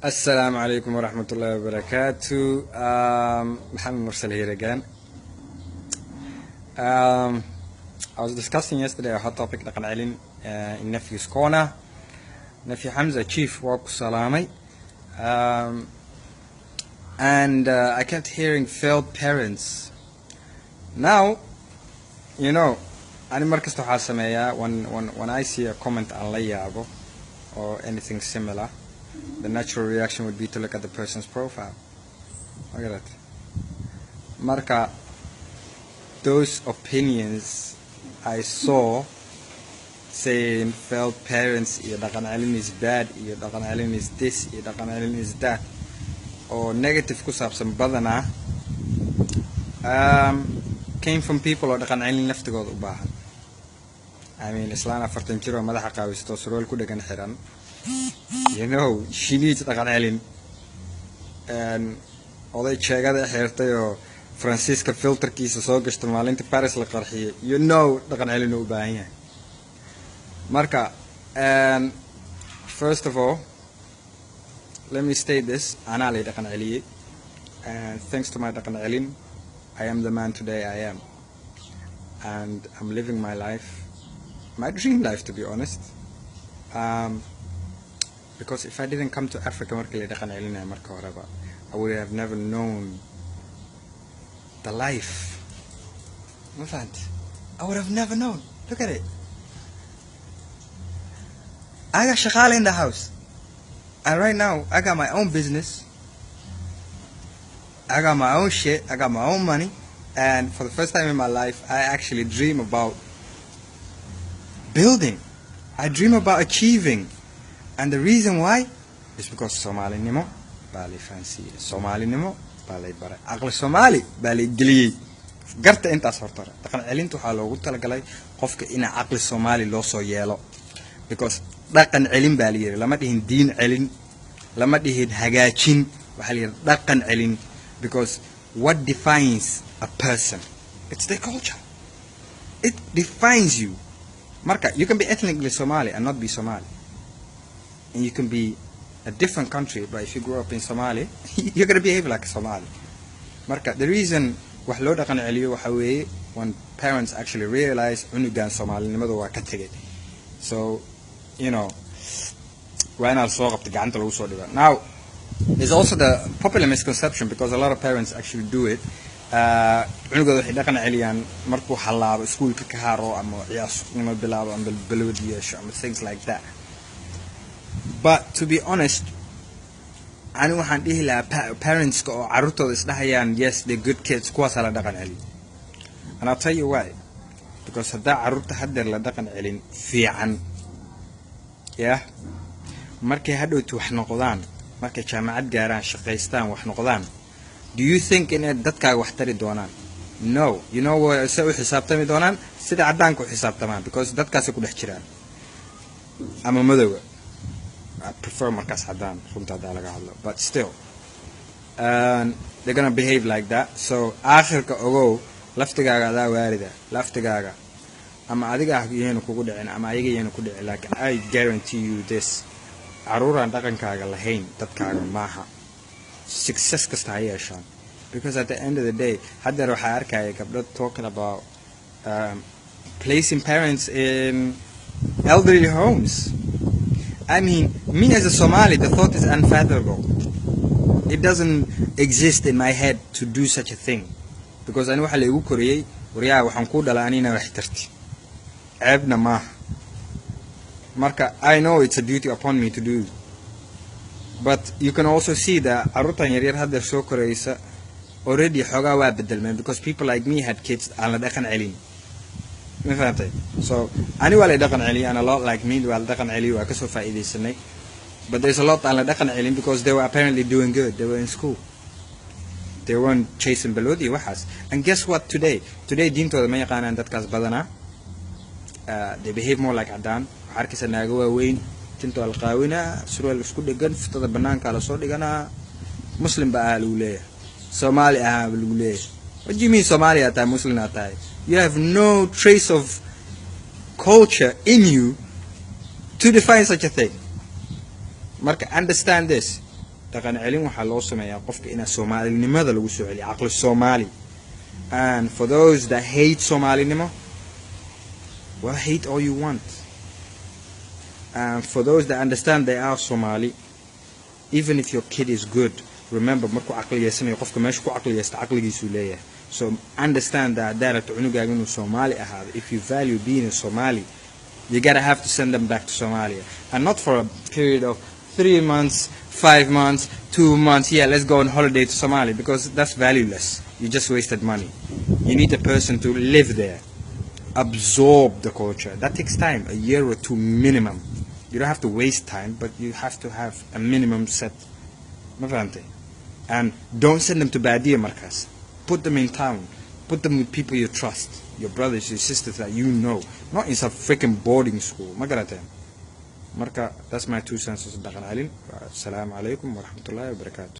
Assalamu alaikum wa rahmatullahi wa barakatuh. Mohammed Mursal here again. I was discussing yesterday a hot topic, dhaqan celin, in Nephew's Corner. Nephew Hamza Chief, waa ku salaamay. And I kept hearing "failed parents." Now, ani markasta waxaa sameeyaa when I see a comment aan la yaabo or anything similar, the natural reaction would be to look at the person's profile. Ma garat? Marka, those opinions I saw saying failed parents iyo dhaqan celin is bad iyo dhaqan celin is this iyo dhaqan celin is that oo negative ku saabsan badanaa came from people oo dhaqan celin laftigooda u baahan. I mean, islaan 40 jir oo madaxa qaawisto, surwaal ku dhegan xiran, she needs dhaqan celin. Oday jeegada xirtay oo Faransiiska filterkiisa soo gashta maalinta Paris la qarxiyay, dhaqan celin uu u baahan yahay. Marka, first of all, let me state this: anaa lay dhaqan celiyey, and thanks to my dhaqan celin, I am the man today I am, and I'm living my life, my dream life, to be honest, because if I didn't come to Africa markii la dhaqan celinaya marka horeba, I would have never known the life. Ma fahanti? I would have never known. Look at it. I got shaqaale in the house, and right now I got my own business, I got my own shit, I got my own money, and for the first time in my life I actually dream about building. I dream about achieving. And the reason why is because Soomaalinimo baa lay fahansiiyey, Soomaalinimo baa lay baray, caqli Soomaali baa lay geliyey. Garta intaas horta hore, dhaqan celinta waxaa loogu talagalay qofka ina caqli Soomaali loo soo yeelo, because dhaqan celin baa la yidhi. Lama dhihin diin celin, lama dhihin hagaajin, waxaa la yidhi dhaqan celin, because what defines a person? It's their culture. It defines you. Marka, you can be ethnically Somali and not be Somali, and you can be a different country, but if you grow up in Somali, you're gonna behave like a Somali. Marka, the reason wax loo dhaqan celiyo waxa weeye when parents actually realize cunugan Soomaalinimadu waa ka tegay. So waa inaad soo qabta, gacanta lagu soo dhiga. Now, there's also the popular misconception, because a lot of parents actually do it, cunugooda waxay dhaqan celiyaan markuu halaabo, iskuulka ka haro ama ciyaasnimo bilaabo ama balwad yeesho ama things like that. But to be honest, ani waxaan dhihi lahaa parentska oo carruurtooda isdhahayaan, "Yes, they're good kids," kuwaasaa la dhaqan celiyo. And I'll tell you why: because haddaa carruurta haddeer la dhaqan celin fiican, yah, markay hadhowti wax noqdaan, markay jaamacad gaaraan, shaqaystaan, wax noqdaan, do you think inay dadkaaga wax tari doonaan? No. You know, se u xisaabtami doonaan sida caddaanka u xisaabtamaan, because dadkaasay ku dhex jiraan ama madowga. I prefer markaas caddaan, runta haddaa laga hadlo, but still, they're gonna behave like that. So aakhirka ogow, laftigaaga adaa waarida laftigaaga, ama adiga ah yayna kugu dhicin ama ayaga yayna ku dhicin, laakiin I guarantee you this: caruuraan dhaqankaaga lahayn dadkaaga maaha, success kasta ha yeeshaan, because at the end of the day, haddeer waxaa arkaya gabdho talking about placing parents in elderly homes. I mean, me as a Somali, the thought is unfathomable. It doesn't exist in my head to do such a thing, because ani waxaa la igu koriyey, waryaha, waxaan kuu dhalay anina wax tarti, ceebna maaha. Marka, I know it's a duty upon me to do. But you can also see that carruurtan yaryar haddeer soo koraysa already xoogaa waa bedelmeen, because people like me had kids aan la dhaqan celin. Ma fahamtay? So ani waa la dhaqan celiyay, and a lot like me waa la dhaqan celiyay, waa kasoo faa'iidaysanay. But there's a lot aan la dhaqan celin, because they were apparently doing good. They were in school, they weren't chasing balwad iyo waxaas. And guess what? Today diintooda ma yaqaanaan dadkaas badanaa. They behave more like cadaan. Waxaa arkaysa naago waaweyn, tinta waa la qaawinaa, surwaal isku dhegan, fitada banaankaa lasoo dhiganaa. Muslim ba ahaa lagu leeyahay, Soomaali ahaa ba lagu leeyahay. What do you mean Soomaali aa tahay, Muslim aa tahay? You have no trace of culture in you to define such a thing. Marka, understand this. Dhaqan celin waxaa loo sameeyaa qofka inaa Soomaalinimada lagu soo celiyo, caqli Soomaali. And for those that hate Soomaalinimo, well, hate all you want. And for those that understand they are Somali, even if your kid is good, remember, markuu caqliyeysanayo qofka meesha ku caqliyeysta caqligiisuu leeyahay. So understand that haddaa rabto cunugaaga inuu Soomaali ahaado, if you value being a Somali, you gotta have to send them back to Somalia, and not for a period of 3 months, 5 months, 2 months. Yeah, let's go on holiday to Somalia, because that's valueless. You just wasted money. You need a person to live there, absorb the culture. That takes time, a year or two minimum. You don't have to waste time, but you have to have a minimum set. Ma fahantay? And don't send them to baadiya markaas. Put them in town. Put them with people you trust, your brothers, your sisters that you know, not in some freaking boarding school. Ma garateen? Marka that's my two cents on dhaqan celin. Asalaamu calaykum waraxmatullaahi wabarakaatu.